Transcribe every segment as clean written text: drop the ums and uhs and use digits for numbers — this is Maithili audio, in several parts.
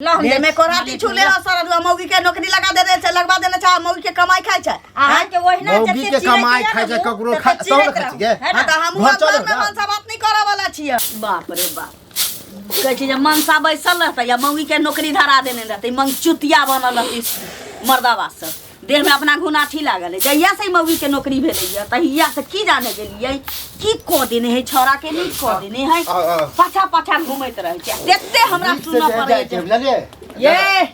ल हम देह में कोराटी छूले हो सरदुआ मौगी के नौकरी लगा देने छै लगवा देने छै आ मौगी के कमाई खाइ छै अहाँ के ओहिना मौगी जते के चिड़ैत कमाई यऽ खाइ ने छै, मुँह, ककरो तते तब ने चिड़ैत खाइ रहू, छियै। है हाँ ना? तऽ हमहूँ घर अब चलू घर में ना। मनसा बात नहीं करऽ वाला छियै। बाप रे बाप, कहै छै जे मनसा बैसल रहतै या मौगी के नौकरी धरा देने रहतै, मंगचुतिया बनल रहतै मर्दाबा सब। देह में अपना घुनाठी लागल है। जहिया से मौगी के नौकरी भेलैया तहिया से की जाने गेलियै की कऽ देने है छौड़ा के, नहीं कऽ देने है, आ, आ। पाछा पाछा घूमैत रहै छै। तेते हमरा नीक से सुनऽ जाय पड़ै जाइ छै, छै। बुझलियै? ये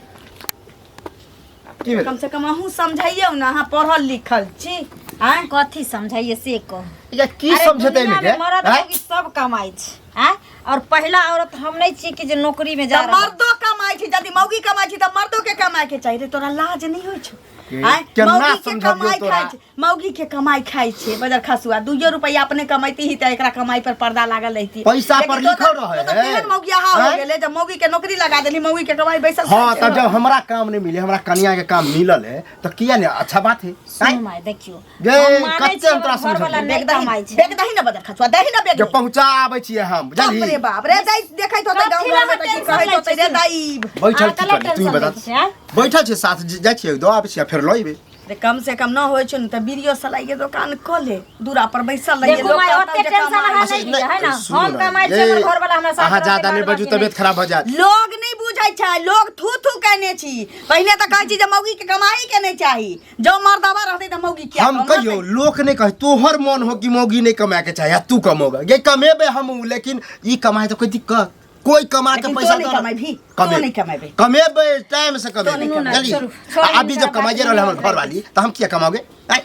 की भेल? कम से कम अहूँ समझैयौ ने, अहाँ पढ़ल लिखल छी। आँय कथी समझाइए से कहू। या की अरे समझेतै दुनिया ने में मरद आँय? मौगी सब कमाइ छै आँय, और पहिला औरत हम नहीं छी कि जे नौकरी में जा तऽ रहल। मर्दो कमाइ छै, यदि मौगी कमाइ छै तऽ मर्दो के कमाइ के चाही रे। तोरा लाज नहीं होइ छौ? आँय? केना मौगी के समझबियौ कमाइ तोरा? खाइ छै, मौगी के कमाइ खाइ छै बजर खसुआ। दुइयो रुपैआ अपने कमैती ही तऽ एकरा कमाइ पर पर्दा लागल रहिती। पैसा पर लेकिन तो लिखल रहै तो है। केहन मौगियाहा हो आँय? गेलै जब मौगी के नौकरी लगा देली, मौगी के कमाइ बैसल हाँ खाइ तब छै। जब हमरा काम नहीं मिले, हमरा कनिया के काम मिलल है तो किया नहीं अच्छा बात है। सुनू माय, देखियौ गे, हम मानै कते छियै हम तोरा हमर घरवाला समझेबै? नहि बेग दही कमाइ छै। बेग दही ने बजर खसुआ दही ने बेग जब पहुंचा आबै छियै हम, बाप रे बुझलही? बाप रे दाई, देखैत होतै गाँव कथी लए घर में तऽ की टेंशन कहैत लै होतै रे छी? दाई। बैठल अहाँ की कला करबै तू टेंशन बता। लै छियै, आँय? बैठल छै साथ जाइ छियै दऽ आबै छियै फेर लऽ अयबै। रे कम से कम न होइ छौ ने तऽ बीड़ियो सलाई के दोकान कऽ ले, दूरा पर बैसल रहिए। देखू लोक माय, कहतौ ओते जे टेंशन कमाइ अहाँ छै। नहि लिअ, है ना? सुनू हम ना, कमाइ छियै, ये हमर घरवाला हमरा साथ अहाँ रहतै, ज्यादा बाद नहि बाजू, बाकी तबियत नहि। खराब भऽ जायत। लोग नहि बुझै छै, लोग थू थू केने छी। पहिने तऽ कहै छी जे मौगी के कमाई के नहि चाही, जौ मर्दबा रहतै तऽ मौगी किया हम कमतै? कहियो लोक नहीं कहे, तोहर मन हो कि मौगी नहीं कमाए के चाहे तू कमोगा, ये कमेबे हम, लेकिन ई कमाए तो कोई दिक्कत, कोई कमा के लेकिन पैसा तो नहीं दो ना। कमेबही, तो नहीं कमेबे। कमेबे टाइम से कमेबे, नहीं कमेबे। बुझलियै? चलू, छोड़ू, आ अभी जब हिनकर कमाइए बात रहल हमर नहीं घर वाली तो हम किया कमाओगे? आँय?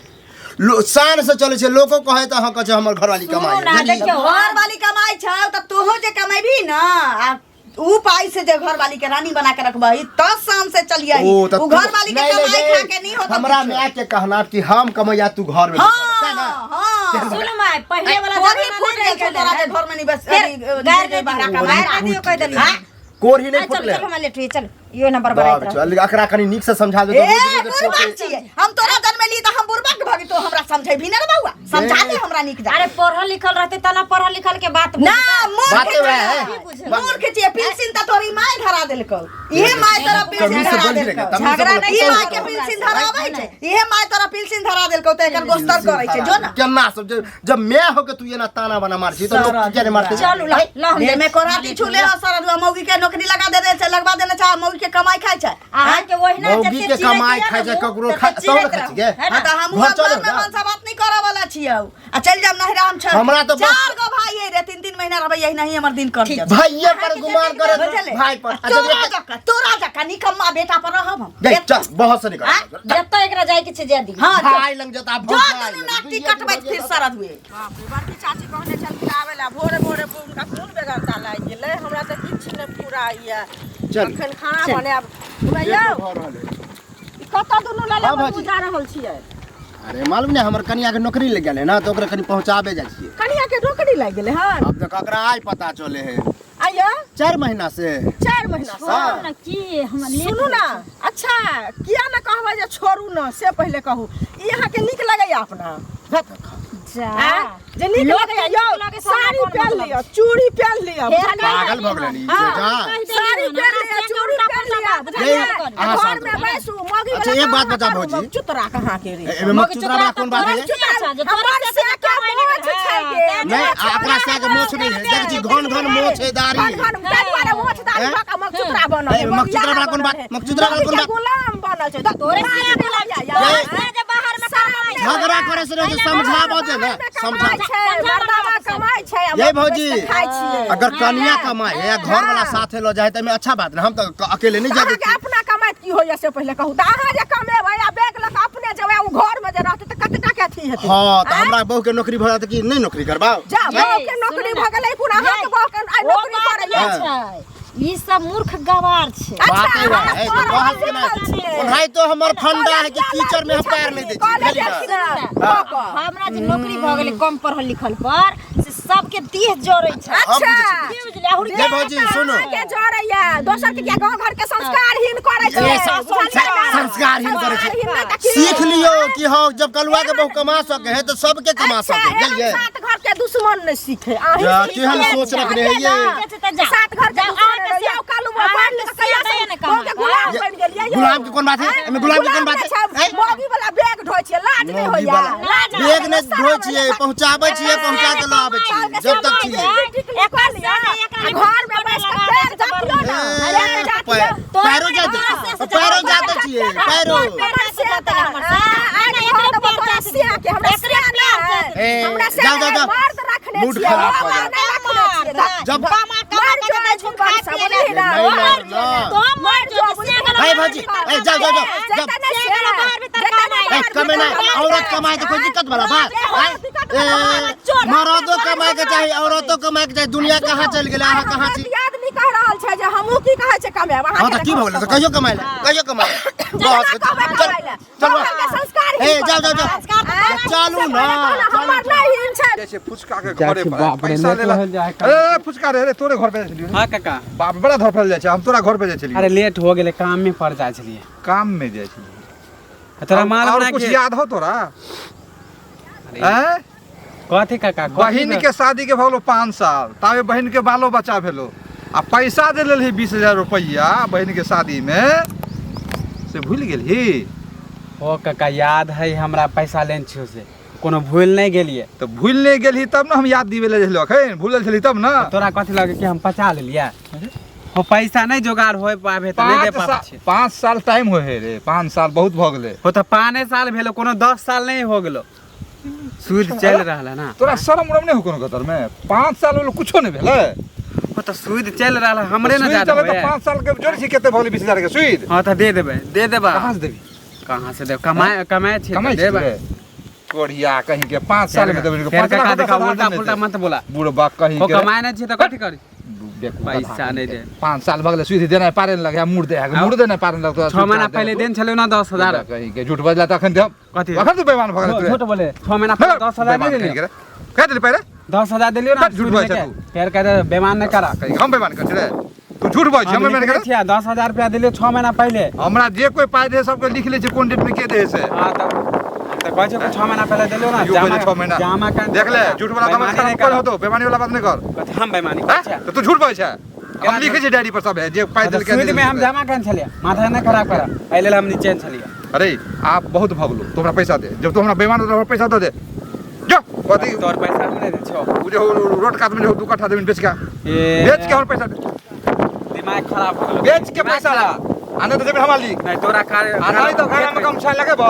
शान से चले छै, लोको कहे तऽ अहाँ कहै छै हमर घर वाली सुनू कमाए, ना, बुझलियै? देखियौ, घर वाली कमाइ छै तऽ तोहो जे कमेबही ना, आ ऊ पाई से जे घर वाली के रानी बना के रखबही तब शाम से चलियही। ओ, तऽ ऊ घर वाली के नहीं, नहीं, कमाई नहीं, खा के नहीं होता हमरा कुछो। माय के कहना कि हम कमैया तू घर में हाँ, बैठल रह, सैह ना? हाँ। सुन माय, पहिले वाला कोढ़ी जमाना फूट नहीं गेल छौ रहि तोरा गेलै। जे घर में नहीं बस फेर अथी, गारि जे नहि बहरा दियौ, कमाए। गारि नहि दियौ, कहि देलियै। हाँ? कोढ़ी नहीं चल फुटले। चल, हमरा लेट होइए, चल यो नंबर बढ़ाइत रह। चल, एकरा कनी नीक से समझा दे। ए बुड़बक छियै हम, तोरा जन्मेली तऽ हम बुड़बक भऽ गेली, तो हमरा समझेबही ने रे बौआ, समझा दे हमरा नीक जा। अरे पढ़ल लिखल रहते त ना पढ़ल लिखल के बात ना बुझतै। मूर्ख बाते वएह है। छियै, मूर्ख छियै। पिलसिन तऽ तोरी माय धरा देलकौ, इहे माय तोरा पिलसिन तमीज से धरा बोलही रे, देलकौ। तमीज से झगड़ा बोल। नहीं ई माय करू के हमरा पिलसिन से। धराबै छै, इहे माय तोरा पिलसिन धरा देलकौ तऽ एकर गोस्तर करै छै, जो ना। केना सब जब मैं हो के तू एना ताना बना मार छी तऽ लोक किया नहीं मारते? चलू ल ल हम देह में कोराटी छूले हो सरदुआ मौगी के नौकरी लगा देने छै, लगवा देने छै, आ मौगी के कमाई खाइ छै। अहाँ के ओहिना मौगी जते के चिड़ैत कमाई यऽ खाइ ने छै, मुँह, ककरो तते तब ने चिड़ैत खाइ रहू, छियै। है हाँ ना? तऽ हमहूँ घर अब चलू घर में ना। मनसा बात नहीं करऽ वाला छियौ, आ चलि जाब नहिरा हम छै। हमरा तऽ बस- चार गो भाई है रे, 3-3 महीना रहबै यही नहीं हमर दिन कट जात। भाइये पर गुमान करे बुझले? भाई पर। अच्छा, तोरा जकाँ, तोरा जकाँ निकम्मा बेटा पर रहब हम। गई चल बहुत से निकल। आँ? जतऽ एकरा जाय के छै जाय दी। हाँ, जो। भाई लंग जता जो भौजाई दुनू लंग। नाक दुइये कटबैत दिन फिर भऽ सरद हुए। बाप रे, बड़की चाची कहने छलखिन आबै लए, भोरे भोरे हुनका कोन बेगरता लागि गेलै, हमरा तऽ किछु नहि फुराइए। चल। अखन खाना बनायब भैया। भऽ रहल है। ई कतऽ दुनू लले हाँ, बबू भाजी। जा रहल छियै? अरे मालूम नहीं हमर कनिया के नौकरी लग गेलै ना, तऽ ओकरा कनी पहुंचाबे जाइ छियै। कनिया के नौकरी लागि गेलै हन? अब तऽ ककरा आइ पता चले है। आइयो 4 महीना से। 4 महीना से? हाँ। ना की हमरा लेट सुनू ना, अच्छा किया ने कहबै जे छोड़ू ना, से पहिले कहू ई अहाँके नीक लगैया अपना जा। आँय? जे नीक लोक लगैया के यौ, नीक लगे से हमरा साड़ी कोन पहिन मतलब? लिअ, चूड़ी पहिन लिअ, हे, बुझलियै? पागल भऽ गेलै हाँ। जा। साड़ी पहिन लिअ, चूड़ी पहिन लिअ, बुझलियै? ये, अहाँ घर शांत में रहू। बैसू, मौगी अच्छा, वाला एक बात काम बता करू, भौजी। चुतरा कहाँ के रे? एहिमे मौगी मकचुतरा वाला कोन बात है? चुतरा अच्छा, जे तोरा हमर से से के कमाइ नहि मोछ छै गे। हाँ, नहीं, आ अपना से के मोछ नहीं है। देख छी घन घन मोछ है, दाढ़ी घन घन ताहि दुआरे मोछ दाढ़ी हैं? भऽ कऽ मकचुतरा बनल है, ए, मकचुतरा वाला कोन बात? मकचुतरा वाला कोन मौगी के बात? गुलाम बनल छै। तोरे बाज से नहि गुलाम होइया, छै। यार। तोरे से जे बाहर में कमाइ छै। झगड़ा करे से रहै छै, समझाबऽ दे ने, कमाइ समझा। छै, मर्दावा कमाइ छै, आ ये मौगी भौजी, बैस कऽ खाइ छियै। अगर कनिया कमाए है या घर वाला साथे ल जाए त में अच्छा बात ना, हम तो अकेले नहीं तऽ जाए। अहाँके अपना कमाइत की होइया से पहिले कहू तऽ। अहाँ जे कमेबै आ बैग लऽ कऽ अपने जेबै, ओ घरमे जे रहतै तऽ कतेटा के अथी हेतै? हाँ, तो हमरा बहू के नौकरी भऽ जात कि नहीं नौकरी करबाओ? जा ये, बहू के नौकरी सुनू भऽ गेलै, कोन अहाँके ये, बहू के आइ ओ नौकरी बात करैया? नहि छै, ई सब मूर्ख गवार छै। अच्छा, बाते अहाँ वएह है, तो पढ़ल बहस के लिखल नहीं। छियै। ओनाहि तो हमर फंडा है कि कीचड़ में हम पैर नहीं दै छी, कॉलेज बुझलियै ना? गेलखिन हँ, हाँ। कऽ कऽ। हमरा जे नौकरी भऽ गेलै कम पढ़ल लिखल पर, से सबके देह जरै छै। हम अच्छा। बुझै छी। की बुझलियै? अहुरी ले भौजी सुनू। के जरैया दोसर के क्या गांव घर के संस्कारहीन करै छै। ए, बुझलियै ना? संस्कारहीन करै छै। संस्कारहीन नहि तऽ की? सीख लियौ कि हँ जब कलुआ के बहु कमा सके है तऽ सबके कमा अच्छा, सके। एहन बुझलियै? सात घर के दुश्मन नहि सीखे अहीं जा, सीख केहन लिअ। सोच रखने है ये? सात घर के जाउ, दुश्मन अहाँके रहियौ, से- कालू बाबा पढ़ लिख अहाँके कहिया से से नहि बहू के कमाइ। गुलाम बनि गेलियै यौ। गुलाम के कोन बात है? एहिमे गुलाम के कोन बात है? गुलाम नहि छै, मौगी वाला बैग ढोइ छियै, लाज नहि मौगी होइया। वाला। लाज नहि बैग नहि होइया, ढोइ छियै, पहुँचाबै छियै, पहुँचा के लऽ आबै छियै जब तक छियै। एकर घर में बैस के पैर जातियो ना, ए, पैर जातियो। पैरो जाते, पैरो जाते छियै, पैरो। ए, जाओ, जाओ, जाओ। मूड खराब हो जाए। जब नहीं, नहीं, नहीं। ए भौजी, ए, जाओ, जाओ, जाओ, जाओ। ए, कमेना औरत कमाए तो कोई दिक्कत वाला बात आय? ए, मर्दो कमाए के चाही, औरतो कमाए के चाही। दुनिया कहाँ चल गेलै, अहाँ कहाँ छी? आदमी कह रहल छै जे हमहूँ की कहै छै कमायब। हाँ तऽ की भऽ गेलै? तऽ कहियो कमाए ले, कहियो कमाए ले। बस, चल चल। ए, जाओ जाओ जाओ, चलू ना। हमर नहीं हिन छै। जाइ छै फुचका के जाइ घरे छी, पर बाप रे, पैसा लेट लेला। होल जाइ है। ए फुचका रे, रे तोरे घर पे जाइ छलियै। हाँ काका। बाप बड़ा धरफल जाइ छै, हम तोरा घर पे जाइ छलियै। अरे लेट हो गेलै, काम में पड़ जाइ छलियै। काम में जाइ छलियै। तोरा मालूम और ना कुछ कि याद हो तोरा? अरे, हैं? कथी काका? कथी बहिन के शादी के भऽ गेलो 5 साल, ताबे बहिन के बालो बच्चा भेलो आ पैसा दे लेलही 20,000 रुपैआ बहिन के शादी में, से भूलि गेलही? ओ काका याद है हमरा, पैसा लेने छियो से कोनो भूल नहीं गेलियै। तऽ भूलि नहि गेलही तब ने हम याद दिबै लए छलियै, अखन भूलल छलही तब ने। तोरा कथी लगे कि हम पचा लेलियै? हो पैसा नहीं जोगाड़ हो पाबे तऽ नहीं दे पाँच पाबै साल छियै। 5 साल टाइम होइ है रे, 5 साल बहुत भऽ गेलै। हो तऽ 5 साल भेलो, कोनो 10 साल नहीं हो गेलो, सूद चलि रहल है ना। तोरा शरम उरम नहि हो कोनो कतर में? 5 साल होलो कुछो नहि भेलै। हो तऽ सूद चलि रहल है, हमरे ना सूद ज्यादा चलै तऽ होए। 5 साल के जोड़ै छी कते भऽ गेलै 20,000 के सूद? हाँ तऽ दे देबै, दे देबै। कहाँ से देबही? कहाँ से देब? कमाए कमाए छी कमाइ छी देबै। रे कोढ़िया कहीं के, 5 साल में देबही। फेर 5 लाख काका देखा, रुपया उल्टा देने पुल्टा छै। मत बोला। बुढ़बा कहीं हो के कमाए नहीं छी तऽ कथी करी? बेवकूफ पैसा गधा नहीं कहीं के। दे। 5 साल भऽ गेलै सूद देनाइ पारे नहि लगै, मुड़ दे मुड़ देनाइ पारे नहि लगतौ। 6 महीना पहिले देन छलै ना 10,000। कहीं के झूठ बजला तखन देब। कथी? अखन तू बेईमान भऽ गेलै। झूठ बोले, 6 महीना पहिले 10,000 नहीं देलियो। कह देली पहिले 10,000 देलियो ना। झूठ बजै छै तू। फेर कह दे बेईमान नहीं करा। कहीं हम बेईमान करै छी रे? तू झूठ बजै छी, हम हम बेईमान लिखने करै? छियै, 10,000 रुपया देलियो 6 महीना पहिले। हमरा जे कोई पाइ दे सबके लिख लै छै कोन डेट में के दे से। हाँ तऽ हम तऽ कहै छियौ कि 6 महीना पहिले देलियो ना। यो जामा कहै छै 6 महीना। जामा का देख ले, झूठ वाला बेईमानी खराब नहीं कर करा। होतो, बेईमानी वाला बात नहीं कर। कथी हम बेईमानी करै हैं? छियै? तऽ तू झूठ बजै छै। हम लिखै छियै डायरी पर सब है जे पाइ तऽ देलकै। सूद में हम जमा केने छलियै, माथा नहि खराब करा, एहि लेल हम निचैन छलियै। अरे आप बहुत भऽ गेलो, तू हमरा पैसा दे। जब तू हमरा बेईमान हो, हमरा पैसा दऽ दे जो। कथी? तोर पैसा हम नहि दै छियौ। उ जे रोड कात में जो 2 कट्ठा जमीन बेच के ए, बेच के हमर पैसा दे। दिमाग खराब हो गेलो। बेच के दिमाग पैसा ला खराब। आ नहि तऽ जमीन हमरा लिख। नहीं तोरा कार्य आ नहि तऽ घर में कम छाय लगेबो आ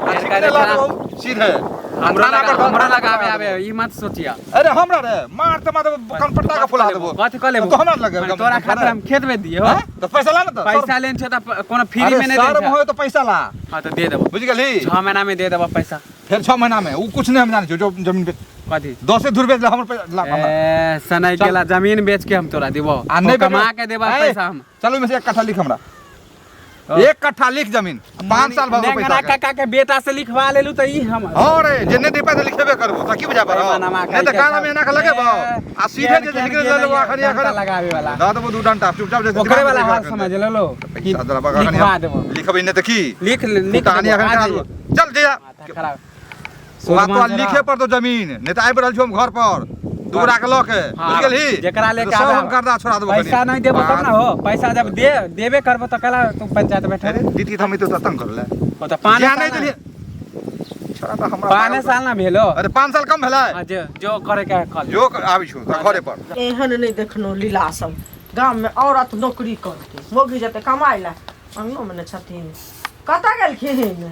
फेर ठीक कार्य नहि खराब। लगबो सीधे। हमरो थाना लगा पर हमरो थाना पर लगाबे लगा आबे देबो। ई मत सोचिया। अरे हमरा रे मार तऽ मार कनपट्टा के फुला देबो। कथी कऽ लेबो? तो हमरा लगे माने तोरा खातिर हम खेत बेच दिए हो? हैं? तऽ पैसा ला ना तऽ। पैसा लेन छै तऽ कोनो फ्री अरे में नहीं शर्म देन होय तऽ पैसा ला। हाँ तऽ दे देबो। बुझि गेलही? 6 महीना में दे देबो पैसा। फेर 6 महीना में उ कुछ नहीं हम जानै छियौ, जो जमीन बेच कथी? 10 धूर बेच ले हमर पैसा ला हमरा। ए सनै चल। गेला जमीन बेच के हम तोरा देबो। आ नहीं कमा के देबा ए, पैसा हम। चल ओहिमे से 1 कट्ठा लिख हमरा। हाँ। 1 कट्ठा लिख जमीन, 5 साल भऽ गेल नेंगरा पैसा के। काका के बेटा से लिखवा लेलू तऽ ई हम। हाँ रे, जे नहि दे पाइ तऽ लिखेबे करबो, तऽ की बुझा पड़ौ? बेईमानमा नहि तऽ कहि के कान में एना के लगेबो आ सीधे जे केहन लिख केहन लेलबो गेलैया, अखन डंटा अखन लगाबे वाला। दऽ देबो 2 डंटा, चुपचाप जे ओकरे वाला दिमाग हाल में समझ लेलो। पैसा दऽ देबो अखन। लिखवा देबो। लिखबै नहि तऽ की? लिख लिख फुटानी देबो, अखन आ करा जइयो। देबो। चल जइया। माथा खराब। तोरा सुदमा लिखे पड़तौ जमीन, नहि तऽ आबि रहल छौ हम घर पर दुगरा के लऽ के, हाँ, बुझि गेलही? जेकरा लेके तऽ सब आबे हम कर्जा छोड़ा देबो। पैसा नहीं देबो तब ना हो, पैसा जब दे देबे करबो तऽ कला तू पंचायत बैठे। अरे दीदी हम तो तंग करले। ओ तऽ 5 ज्ञान साल नहि ना- देलियै छोड़ा तऽ हमरा। 5 साल ना भेलो। अरे 5 साल कम भेलै। हाँ, जे जो करे के कर। जो आबै छौ तऽ घरे पर। एहन नहि देखलहुँ लीला सब गाम में, औरत नौकरी करतै, मौगी जेतै कमाइ लए। अंगनो में नहि छथिन, कतऽ गेलखिन?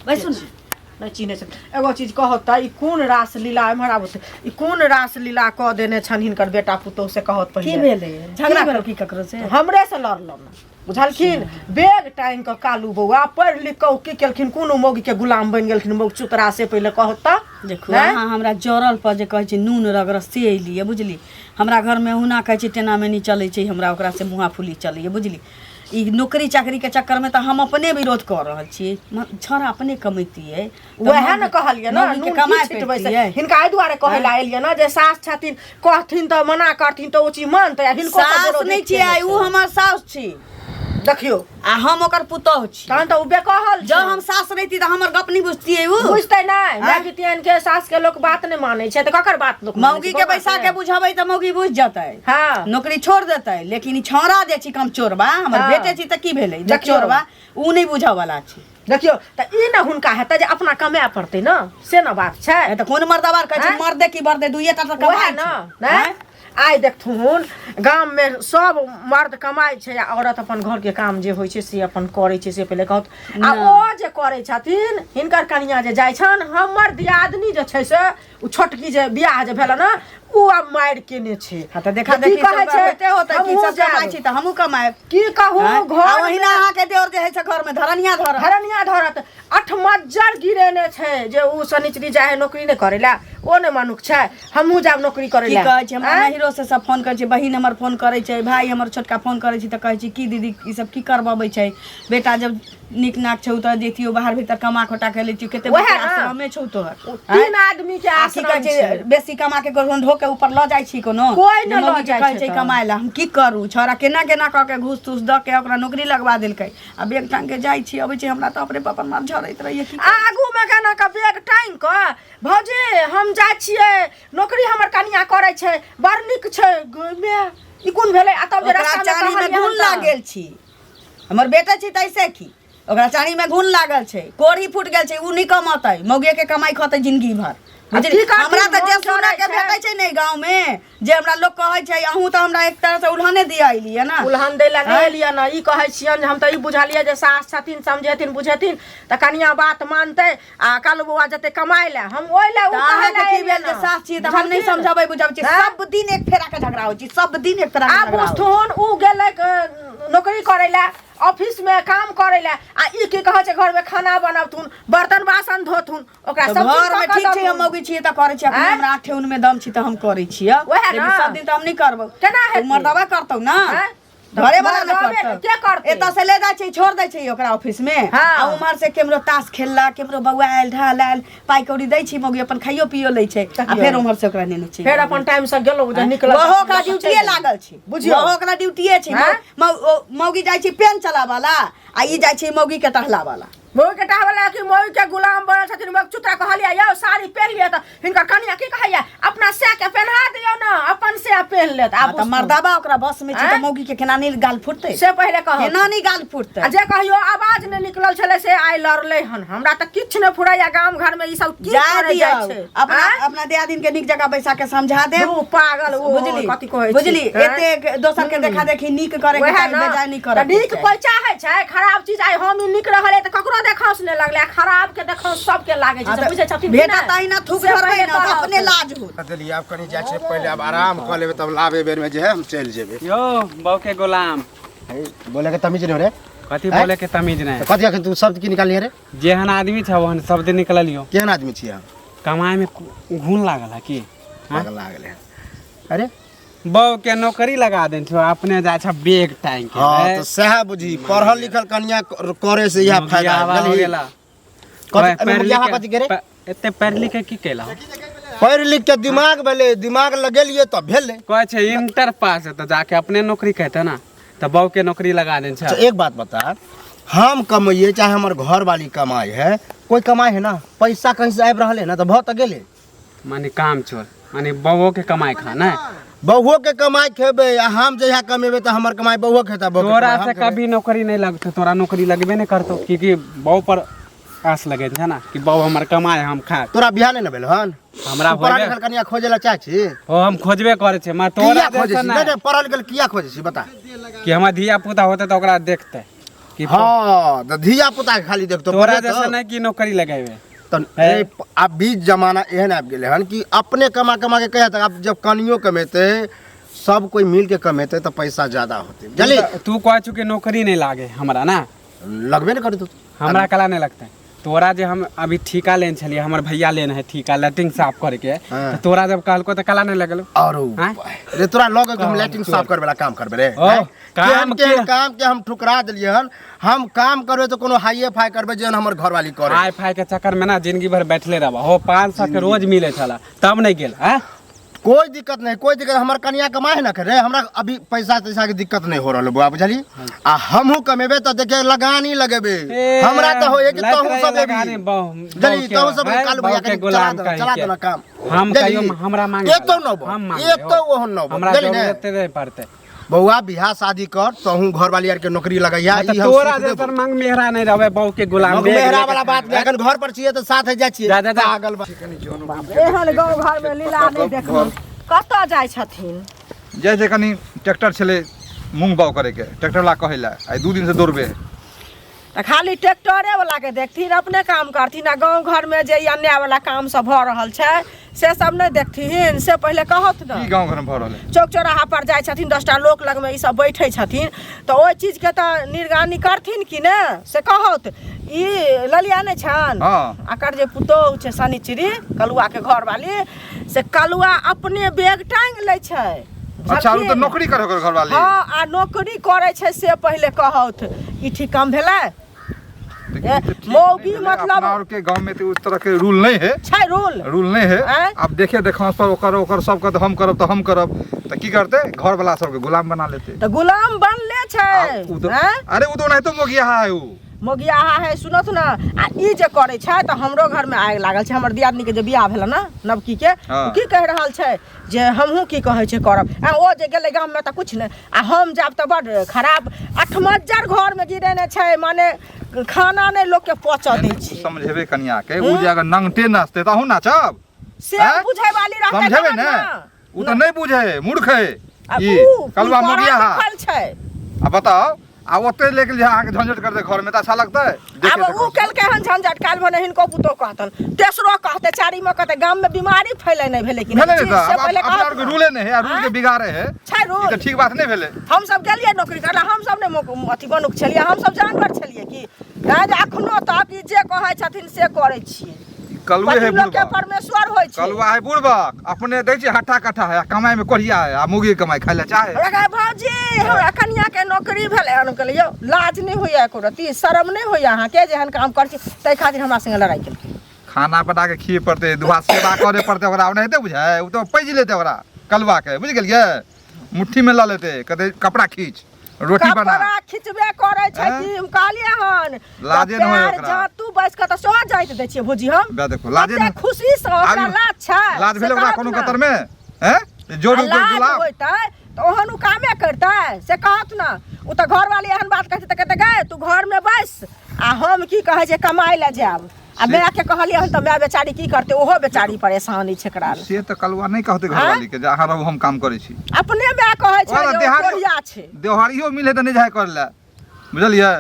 बैसू ने। नहि चिन्है छथिन। एगो चीज कहत तऽ ई कोन रास लीला एम्हर आबत, ई कोन रास लीला कऽ देने छनि हिनकर बेटा पुतोहु से कहत की पहिले। भेलै? झगड़ा की करो की ककरो से? हमरे से लड़लनि बुझलखिन, बैग टाँगि कऽ। कालू बौआ पढ़ि लिख कऽ ओ की केलखिन? कोनो मौगीके गुलाम बनि गेलखिन मौग चुतरा, से पहिले कहत तऽ। देखू नहि? अहाँ हमरा जरल पर जे कहै छै नून रगड़ से अयलियै बुझली। हमरा घरमे हुना कहै छै टेना मेनी चलै छै, हमरा ओकरासँ मुँहा फुली चलैए बुझली। ई नौकरी चाकरी के चक्कर में तऽ हम अपने विरोध कऽ रहल छी। छौड़ा अपने कमैतियै तऽ वएह ने कहलियै ने, मौगी के नून कमाए की छिटबै से। पड़तियै। हिनका एहि दुआरे कहै लए एलियै ने जे सास छथिन, कहथिन तऽ मना करथिन तऽ ओ चीज मानतै, आ हिनको तऽ सास विरोध नहि केने छियै, उ छै। हमर साउस छी। देखियौ, आ हम ओकर पुतोहु छी। तहन तऽ ओ बेकहल जँ हम सास रहिती तऽ हमर गप नहि बुझतियै उ। बुझतै नहि। माय पितियान के सास के लोक बात नहि मानै छै तऽ ककर बात लोक मानै छै? मौगी के बैसा के बुझबै तऽ मौगी बुझि जेतै, हँ, नौकरी छोड़ देतै। लेकिन ई छौड़ा जे छी कमचोरबा, हमर हँ। बेटे छी तऽ की भेलै जे देखियौ। चोरबा, उ नहि बुझऽ वाला छै। देखियौ तऽ ई ने हुनका हेतै जे अपना कमाए पड़तै ने, से ने बात छै। ए तऽ कोन मर्दबा कहै छै? आँय? मर्दे की बर्दे दुइये टा तऽ वएह कमाइ ने छै। नहि आँय? आइ देखथुन गाममे सब मर्द कमाइ छै आ औरत अपन घरके काम जे होइ छै से अपन करै छै, से पहिले कहत। आ ओ जे करै छथिन, हिनकर कनिया जे जाइ छनि, हमर दियादनी जे छै से ओ छोटकी जे बियाह जे भेल ने, उ आब मारि केने छै। हँ तऽ देखा की देखी कहै सब छै, होइते होतै कि हमहूँ सब कमाइ जायब। छी तऽ हमहूँ कमायब। की कहू, आँय? घर आ ओहिना अहाँके देवर जे हइ से घरमे धरनिया धरत, धरनिया धरत, अठमज्जर गिरेने छै जे उ शनिचरी जाइ है नौकरी नहि करै लए, ओ नहि मनुख छै, हमहूँ जायब नौकरी करै की लए। कहै छै, हमरा आँय? नैहरो से सब फोन करै छै, बहिन हमर फोन करै छै, भाय हमर छोटका फोन करै छै, तऽ कहै छै की दीदी ई सब की करबबै छै, बेटा जब नीक नाक छौ तऽ जैतियौ बाहर भीतर कमा खोटा के लैतियौ, कते वएह बड़का ने। आश्रमे छौ तोहर। तीन आदमी के आ की आश्रम कहै छै छै। बेसी कमा के कोनो ढो के ऊपर लऽ जाइ छी कोनो? कोइ जे नहि लऽ मौगी के जाइ कहै छै छै तऽ। कमाय लए। हम की करू, छौड़ा केना केना कऽ के घूस तूस दऽ के ओकरा नौकरी लगवा देलकै, आ बैग टांग के जाइ छी अबै छी, हमरा तऽ अपने पर मार झरैत रहैया की। आगू मे केना के बैग टांग कऽ, भौजी हम जाइ छियै नौकरी, हमर कनिया करै छै, बड़ नीक छै। गै माय, ई कोन भेलै? आ तब जे ओकरा रास्ता मे चानी में कहलियै घुन हन तऽ- लागल छी, हमर बेटा छी तैसे की ओकरा चानी में घुन लागल छै, कोढ़ी फूट गेल छै, उ नहि कमतै, मौगिए के कमाई खतै जिंदगी भर। बुझली? की करथिन? हमरा तऽ जे मोन सुनऽ के जरै छै। भेटै छै ने गाँव में, जे हमरा लोक कहै छै, अहूँ तऽ हमरा एक तरह से उल्हने दिया अयलियै ने। उल्हन दै लए नहि एलियै ने, ई कहै छियनि जे हम तऽ ई बुझलियै जे सास छथिन, समझेथिन बुझेथिन तऽ कनिया बात मानतै, आ कालू बौआ जेतै कमाइ लए, हम ओहि लए उ तऽ कहै अहाँके लए की एलियै भेल जे ने। सास छियै तऽ हम नहि बुझलखिन? समझबै बुझबै छी। हैं? सब दिन एक फेरा के झगड़ा होइ छै, सब दिन एक फेरा के आब झगड़ा होइ छै। बुझथुन, उ गेलै नौकरी करै लए, ऑफिस में काम करै लए, आ ई की कहै छै, घर में खाना बनबथुन, बर्तन बासन धोथुन, ओकरा तऽ सब चीज घर में कऽ कऽ ठीक छै, हम देथुन। मौगी छियै तऽ करै छियै अपने। आँय? हमरा आठ ठेहुन में दम छी तऽ हम करै छियै, वएह लेकिन ने। सब दिन तऽ हम नहि करबौ। केना ओ हेतै? मर्दबा करतौ ने? आँय? घरे वाला ने मर्दबे करतौ। के करतै? एतऽ से ले जाइ छै, छोड़ दै छै ओकरा ऑफिस में, हाँ। आ उम्हर से केम्हरो ताश खेललक, केम्हरो बौआ आयल ढाल आयल, पाइ कौड़ी दै छी, मौगी अपन खाइयो पियो लै छै, आ तकियो। फेर उम्हर से ओकरा नेने छै। फेर अपन टाइम से गेलहुँ जे निकलल ओहो ओकरा चलि ड्यूटिए गेलहुँ। लागल छै। बुझियौ। ओहो ओकरा ड्यूटिए छै। आँय? मौगी जाइ छै पेन चलाबऽ आ ई जाइ छै मौगी के टहलाबऽ। मौगी के टहबला कि मौगी के गुलाम बनल छथिन। मौगी चुतरा कहलियै यौ साड़ी पहिन लिअ तऽ हिनकर कनिया की कहैया, अपना सै के पहिना दियौ ने, अपन सै पहिन लेत। आब तऽ मर्दाबा ओकरा बस में छै तऽ आँय? मौगी के केना नहि गाल फुटतै? से पहिले कहू, केना नहि गाल फुटतै? आ जे कहियो आवाज नहि निकलल छलै से आइ लड़लै हन। हमरा तऽ किछु नहि फुराइया, गाम घर में ई सब की जा करै दियौ जाइ छै? अपना आँय? अपना दियादिन के नीक जगह बैसा के समझा देब। दू पागल ओ बुझली? कथी कहै छी? बुझली? आँय? एते दोसर के देखा देखी नीक करे के वएह चाही, ने बेजाय नहि तऽ करे के नीक चाही। कोइ चाहै छै खराब चीज? आइ हम ई नीक रहलै तऽ ककरो देखाउस नहि लगलै, आ खराब के देखाउस सबके लागै छै, से बुझै छथिन कि भेटत नहि? तहिना थूक से धरबै पहिले ने तऽ कहत। अपने लाज होत। देलियै, आब कनि जाइ छै पहिले, आब आराम कऽ लेबै, तब लाबे बेरमे जे है हम चलि जेबै। यो बहू के गुलाम। हे, बोले के तमीज नहीं रे। कथी? हैं? बोले के तमीज नहीं? तऽ कथी अखन तू शब्द की निकालिए रे? जेहन आदमी छ ओहन शब्द निकललियो। केहन आदमी छियै हम? कमाई में घून लागल है की? हाँ? पागल लागल है। अरे बहू के नौकरी लगा देन छो, अपने जाइ छ बैग टांग के। हाँ रे। तऽ सएह बुझी, पढ़ल लिखल कनिया करे से इएह फायदा मोगियावा हो बुझलही? गेला। कथी पढ़ लिख मोगियावा के- कथी के रे? एते पढ़ लिख के की केला? पढ़ि लिख के दिमाग भेलै, दिमाग लगेलियै तऽ भेलै। कहै छै इंटर पास है तऽ जाके अपने नौकरी कहते ना, तऽ बहू के नौकरी लगा देन छ। अच्छा एक बात बता, हम कमैयै चाहे हमर घरवाली कमाइ है, कोइ कमाइ है ना, पैसा कहीं से आबि रहल है ना, तऽ भऽ तऽ गेलै। माने काम चोर, माने बहुओ के कमाई खा ना? बहुओ के कमाई खेबै, आ हम जहिया कमेबै तऽ हमर कमाई बहुओ खेतै, बहु के तोरा कमाई हम से खेबै। कभी नौकरी नहीं लगतौ, तोरा नौकरी लगबे नहीं करतौ, क्योंकि बहु पर आस लगे छै ना कि बहु हमर कमाए हम खाए। तोरा बियाह नहि ने भेल हन? हमरा तू पढ़ल होइबे- लिखल कनिया खोजै लए चाहै छी? ओ हम खोजबे करै छै मैं तोरा किया खोजै जैसन छी? नहि नहि, पढ़ल लिखल किया खोजै छी बता? कि हमर धिया पुता होते तऽ ओकरा देखते कि हाँ तऽ धिया पुता के खाली देखतो। तोरा पढ़े जैसा नहीं कि नौकरी लगेबे। तऽ आब बीच जमाना एहन आबि गेलै हन कि अपने कमा कमा के कहिया तक, आब जब कनियो कमेतै, सब कोइ मिल के कमेतै तऽ पैसा ज्यादा होतै, बुझली? तू कहै छु कि नौकरी नहीं लागे हमरा ना? लगबे नहि करतौ। हमरा कला नहीं लगतै। तोरा जे हम अभी ठीका लेने छलियै, हमर भैया लेने है ठीका लैट्रिन साफ करके। हाँ। तऽ तोरा जब कहलको तऽ कला नहीं लगलो? और आँय? रे तोरा लग के हम लैट्रिन साफ करे वाला काम करबे रे? ओ, आँय? काम केहन केहन के- काम के हम ठुकरा देलियै हन। हम काम करबे तऽ कोनो हाइए फाई करबे जेहन हमर घरवाली करे। हाई फाई के चक्कर में ना जिंदगी भर बैठले रहबा हो। 500 के रोज मिले छला तब नहीं गेल हैं? कोई दिक्कत नहीं, कोई दिक्कत। हमर कनिया कमाए है ना करे, हमरा अभी पैसा तैसा के दिक्कत नहीं हो रहल बौआ, बुझली? आ हमहू कमेबे तऽ देखे लगानी लगेबे। ए, हमरा तऽ होए कि लाइट तहू रहे सब लगानी, एबी। बहु बुझली? के- तहू सब हैं, कालू बहु भैया के कनी चला गुलाम देना, कहीं चला के। देना काम। हम बुझली? कहियो हमरा मांगे एतो वाला। न बौ, हम मांगे एतो हो। ओहन न बौ, हमरा बुझली ने? जरूरत नहीं पड़ते। बौआ बियाह शादी कर, तहू घरवाली आर के नौकरी लगैया। तऽ ई हम तोरा सीख देबौ। जैसन मांग मेहरा नहीं रहबे, बहु के गुलाम मग देख मेहरा लेके वाला बात नहीं, अखन घर पर छियै तऽ साथ जाइ छियै। जा, जा, जा। पागल बा। एहन गाँव घरमे लीला नहि देखलहुँ। कतऽ जाइ छथिन? जाइ छै कनि ट्रैक्टर छलै मूँग बाउ करैके, ट्रैक्टर वाला कहै लए आइ 2 दिनसँ दौड़बे है। तऽ खाली ट्रैक्टरे वाला के देखथिन, अपने काम करथिन आ गाँव घरमे जे ई अन्याय वाला काम सब भऽ रहल छै से सब नहि देखथिन, से पहिले कहत की ने। गाँव घरमे भऽ रहल है? चौक चौराहा पर जाइ छथिन, 10टा लोक लगमे ई सब बैठै छथिन तऽ ओहि चीजके तऽ निगरानी करथिन कि ने, से कहत। ई ललिया नहि छनि? हाँ। एकर जे पुतोहु छै शनिचरी कलुआके घरवाली, से कलुआ अपने बैग टाँगि लै छै। अच्छा, ओ तऽ बुझलखिन? नौकरी करे ओकर घरवाली। हँ, आ नौकरी करै छै से पहिले कहौथ। ई ठीक काम भेलै? लेकिन ई तऽ ठीक मौगी नहि भेलै। मतलब- अपना आरके गाँव में तऽ उस तरह के रूल नहीं है। छै रूल। रूल नहीं है। आँय? अब देखे देखांस पर ओकर ओकर सबके तऽ हम करब तऽ हम करब तऽ की करते, घर वाला सबके गुलाम बना लेते। तऽ गुलाम बनले छै। आ उ तऽ आँय? अरे उ तऽ ओनाहितो मोगियाहा है उ। मोगियाहा है, सुनत ने। आ ई जे करै छै तऽ हमरो घरमे आगि लागल छै। हमर दियादनीके जे बियाह भेलै ने नवकीके, हाँ। ओ की कहि रहल छै जे हमहूँ की कहै छै करब। आ ओ जे गेलै गाममे तऽ किछु नहि, आ हम जायब तऽ बड्ड खराब अठमज्जर घरमे गिरेने छै, माने खाना नहि लोकके पचऽ दै छै। समझेबै कनिया के, उ जे अगर नंगटे नाचते तऽ अहूँ नाचब? से आँय? बुझै वाली रहतै समझेबै तहन ने। ने। उ तऽ नहि बुझे है, मूर्ख है आ ई उ कलुआ पढ़ल मोगियाहा। लिखल छै। आ बताओ, आ ओते लेके जे अहाँके झंझट करते घर में तऽ अच्छा लगतै? देखे आब उ देखो। केलकै हन झंझट, काल्हि भने हिनको पुतोह कहतन, तेसरो कहतै, चारिमो कहतै, गाममे बीमारी फैलै नहि भेलै कि भेलै नहि ने चीज तऽ से आब पहिले अपना कहत आरके ने। रूले नहि है आ रूल के आँय? बिगाड़े है। छै ई रूल। तऽ ठीक बात नहि भेलै। हमसब गेलियै नौकरी करला, हमसब नहि अथी मनुख छलियै? हमसब जानवर छलियै की? तैं जे अखनो तक ई जे कहै छथिन से करै छियै। कलुए है पति लोकके बुढ़बा। परमेश्वर होइ छै। कलुआ है बुढ़बक, अपने दै छै हट्ठा कट्ठा है आ कमाइ में कोढ़िया है आ मुगी कमाइ खाइ लए चाहे। हमरा कहै भौजी हमरा कनिया के नौकरी भेलै हन। हम कहलियै यौ लाज नहि होइया एको रत्ती, शरम नहि होइया अहाँके जे एहन काम करै छी? ताहि खातिर हमरा संगे लड़ाइ केलकै। खाना बना के खिए पड़तै, दुआ सेवा करे पड़तै ओकरा, ओनाहिते बुझाइ ओ तऽ पैज लेतै ओकरा कलुआ के, बुझि गेलियै? मुट्ठी में लऽ लेतै, कहतै कपड़ा खींच, रोटी बना। कपड़ा खिचबे करै छै। आँय? की हम कहलियै हन लाजे तऽ नहि होय पैर ओकरा। जहाँ तू बैस कऽ तऽ सेहो जाइत दै छियै भौजी हम। बे देखो, लाजे कते नहि- खुशी से ओकरा आबि- लाज छै लाज से भेलै ओकरा कहत कोनो ने। कतर में हैं जोड़ आ लाज गुलाब होइतै तऽ ओहन ओ कामे करतै से कहत ने। ओ तऽ घरवाली एहन बात कहतै तऽ कहतै गै तू घरमे बैस आ हम की कहै छै कमाइ लए जायब। आ से- मायके कहलियै हन तऽ माय बेचारी की करतै, ओहो बेचारी परेशानी छै एकरा लए। से तऽ कलुआ नहि कहतै घरवाली के जे अहाँ रहू हम काम करै छी। अपने माय कहै छै ओकरा जे ओ देहारी- कोढ़िया छै। देहारियो मिले तऽ नहि जाय करै लए, बुझलियै?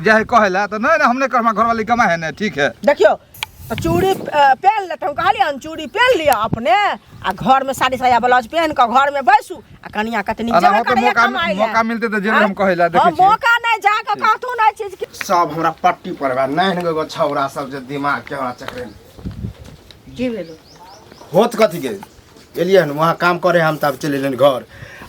जाय कहै लए तऽ नहि नहि हम नहि करब, हमरा घरवाली कमाइ है ने, ठीक है। देखियौ तऽ चूड़ी पेन्ह लेतै। हम कहलियै हन चूड़ी पेन्ह लिअ अपने आ घरमे साड़ी साया ब्लाउज पेन्ह कऽ घरमे बैसू आ कनिया कते नीक आ जेबे हो तऽ करैया मौका कमाइ लए। मौका मिलतै तऽ जेबै हम कहै लए, देखै हँ, छियै। मौका नहि जा कऽ कहथुन एहि चीजके। सब हमरा पट्टी पर बा नहीं एगो छौरा सब जे दिमाग के हमरा चकरे। की भेलो? होत कथी के, एलियै हन वहाँ काम करे हम तब चलि एलियन घर,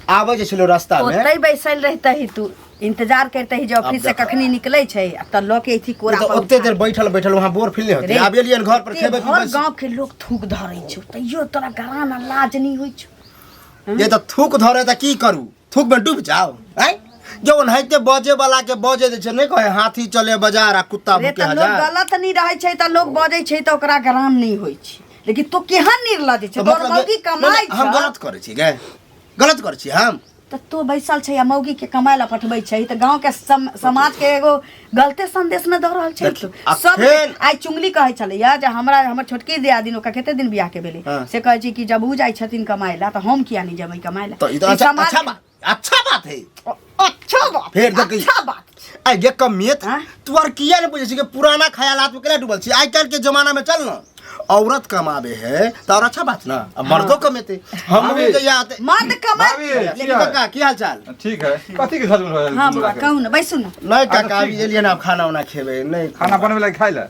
आबै जे छलौ रास्ता में ओतै बैसल रहते ही तू, इंतजार करते ही जे ऑफिस से देखो। कखनी निकले छै आ तऽ लऽ के अथी कोरा तऽ पर ओते उठा। देर बैठल बैठल वहाँ बोर फील नहीं होते। रे, आब एलियन घर पर एते खेबै भर पीबै। गांव के लोग थूक धरै छौ तैयो तोरा गरा ना लाज नहीं होइ छौ। ये तऽ थूक धरे तऽ की करू, थूक में डूब जाओ? आँय जो ओनाहिते बजे वाला के बजे दै छै, नहि कहे हाथी चले बाजार आ कुत्ता रे भूके तऽ लोग हजार। गलत नहीं रहै छै तऽ लोग बजै छै तऽ ओकरा गराम नहीं होइ छै, लेकिन तू केहन निर्लज छै। तऽ तोहर मतलब मौगी जे- कमाइ नहि, हम छौ। गलत करै छी गे? गलत करै छी हम? तऽ तू बैसल छै आ मौगी के कमाइ लए पठबै छै तऽ गाँव के समाज के एगो गलते संदेश ने दऽ रहल छै। देखी, तू आ सब फेर- आइ चुंगली कहै छलैया जे हमरा हमर छोटकी दियादिन ओकरा कते दिन बियाह के भेलै। हाँ। से कहै छै कि जब उ जाइ छथिन कमाइ लए तऽ हम किया नहि जेबै कमाइ लए? तऽ ई तऽ ई अच्छा समाज अच्छा बात, अच्छा बात है। अच्छा बात। फेर देखी। अच्छा बात। आइ गे कमियत। हाँ? तू आर किया नहीं बुझै छी कि पुराना ख्यालात में केना डूबल छी? आइ काल्हि के जमाना में चल न, औरत कमाबे है तऽ और अच्छा बात ना, आ मर्दो कमेते हम भाभी। जहिया आते। मर्द कमाइ। भाभी, लेकिन काका की हाल चाल? ठीक है, कथी के झलझुल हो हाँ बौआ, कहू ने, बैसू ने। नहीं अच्छा, काका, अभी ठीक है। एलियै ना, आब खाना उना खेबै नहीं? खाना बनबै लए खाइ लए।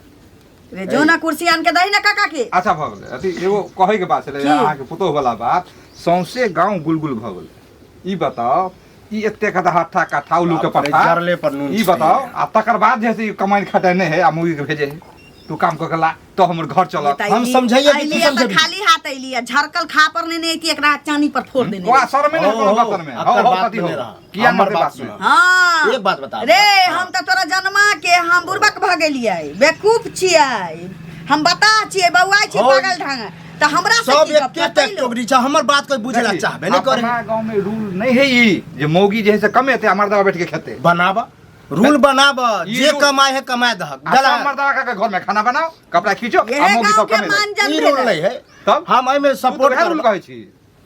रे जो ना कुर्सी आन के दही ना काका के। अच्छा भऽ गेलै। अथी एगो कहैके बात छलै अहाँके पुतोह वाला बात, सौंसे गाँव गुलगुल भऽ गेलै। ई बताउ ई एतेक हट्ठा कट्ठा उल्लू के बाप रे, पट्ठा, जरले पर नून ई बताउ, आ तकर बाद जे है से ई कमाइ खटाइ नहि है आ मौगी के भेजे है तू काम कऽ के ला तो हमर घर चलत। हम समझैया कि तू अइलियै तऽ समझबी। खाली हाथ अइलियै, झरकल खा पर ने अइती, एकरा चानी पर फोड़ देने। वहाँ शरमे नहि हो, कोनो हो, बर्तन में। अक्कर हो, हो, बात कथी में हो? नहि रह। किया हमर मरतै बात बात में? सुनऽ। हाँ। एक बात बता। रे हम तऽ तोरा जन्मा के हम बुड़बक भऽ गेलियै, बेवकूफ छियै हम, बता छियै, बौआइ छियै हो। पागल ढंग तऽ हमरा से सब की गप एके करतै लोक? कैटेगरी छै, हमर बात कोई बुझे ला देखी, चाहबे नहि करे। अपना गाँव में रूल नहीं है ई जे मौगी जे है से कमेतै आ मर्दवा बैठ के खेतै। बनाब रूल, बनाब ई जे रूल- कमाए है कमाए दहक। आ सब मर्दवा का घर में खाना बनाओ, कपड़ा खींचो आ इहे मौगी गाँव सब के कमेतै। मानजन ई रूल भेलै। नहीं है। तब? हम एहिमे तू तऽ सपोर्ट वएह रूल करब। कहै छी,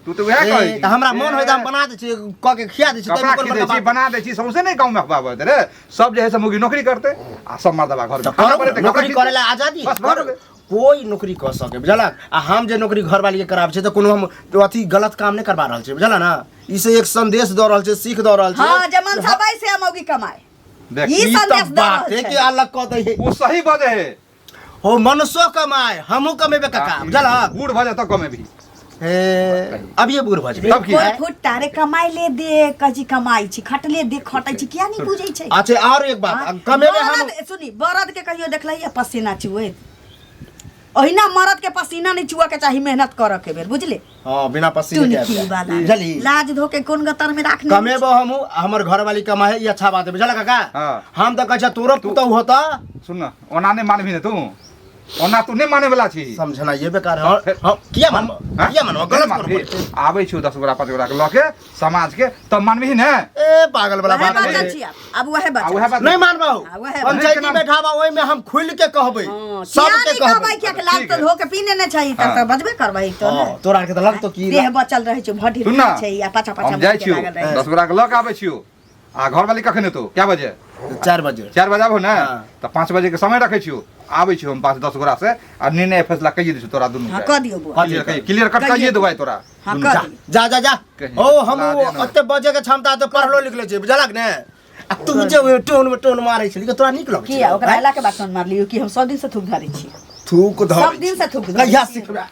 तू तऽ वएह कहै ए, छी। तऽ हमरा मन होय तऽ हम बना दै छी, कऽ के खिया दै छी, कपड़ा ताहिमे कोन खींच दै बड़का छी, बात? बना दै छी, सौंसे नहि गाँव में अफवाह बहत रे। सब जे है से मौगी नौकरी करतै आ सब मर्दवा घर में तऽ खाना करू, बनेतै, कपड़ा नौकरी खींचतै। करे ला आजादी बस भऽ करू। गेलै। कोई नौकरी कऽ सके, बुझलक? आ हम जे नौकरी घरवाली के कराबै छियै तऽ कोनो हम तो अथी गलत काम नहि करबा रहल छियै, बुझल ने? ई से एक संदेश दऽ रहल छै, सीख दऽ रहल छै। हाँ, जे मनसा बैसे मौगी कमाए। देख, ई ई संदेश तऽ दऽ रहल बाते छै। के अलग कऽ दै है। ओ सही बजै है। हो मनसो कमाए, हमहूँ कमेबै काका, बुझलक? बूढ़ भऽ जेतौ कमेबही। हे अभिये बूढ़ भऽ जेबै। तब की? कोइ फुट्टा रे कमाइ ले दे, कजी कमाइ छी, खटले दे खटै छी, किया नहीं बुझै छै? अच्छा और एक बात, हाँ, कमेबै हम। बरद सुनी, बरद के कहियो देखलही पसीना चुएत? ओहिना मरद के पसीना नहीं चुआ के चाही मेहनत करऽ के बेर, बुझले? हाँ, बिना पसीने के टुनकी आबि वाला। जाय। बुझली? लाज धो के कोन गतर में राखने? कमेबो हमहूँ, हमर घरवाली कमाए, ई अच्छा बात है, बुझल काका? हाँ। हम तऽ कहै छियै तोरो पुतहु होता। सुन न, ओना नहि मानबही ने तू, ओना तू नहि माने वाला छी। समझना ये बेकार है। और हम किया मानबो? हाँ? किया मानबो? नहि गलत मानबही। करबो। आबै छियौ 10 गोरा 5 गोरा के लऽ के समाज के, तब मानबही ने? ए पागल वाला वएह बात बचल है। छी आब, आब वएह आ बचल। उएह बात नहीं मानबो। हाँ, वएह बात। पंचायती बैठाबा, ओहि में हम खुल के कहबै, हाँ, सबके किया नहीं कहबै? कहबै। किया के लाज ठीक तो है। धो के पीने ने छै, तब हाँ। तऽ बजबे करबै तो हाँ, ने। तोरा आरके तऽ लगतो कि देह बचल रहै छै, भड्ढी सुन न, छै आ पाछा पाछा हम जाइ मुँह के छियौ लागल रहै छै। 10 गोरा के लऽ के आबै छियौ। आ घरवाली कखन एतौ, कए बजे? 4 बजे। 4 बजे आबहो ने? हाँ। तऽ 5 बजे के समय रखै छियौ, आबै छियौ हम 5-10 गोरा से आ निर्णय फैसला कहिए दै छियौ तोरा दुनू। हाँ, कऽ दियौ बौआ। क्लियर क्लियर कट कहिए देबै तोरा हाँ, दुनू। कऽ जा दियौ। जा जा जा। कहीं ओ हम ला देना। ओते बजे के क्षमता तो पढ़लो लिखले छै, बुझलक ने? आ तू जे ओहि टोन में टोन मारै छली, तोरा नीक लगै किया ओकरा अयला के बाद टोन मारलियौ कि हम 100 दिन से थूक धरै छी? थूक धरै सब दिन से थूक धरै कहिया छी। सिखबै?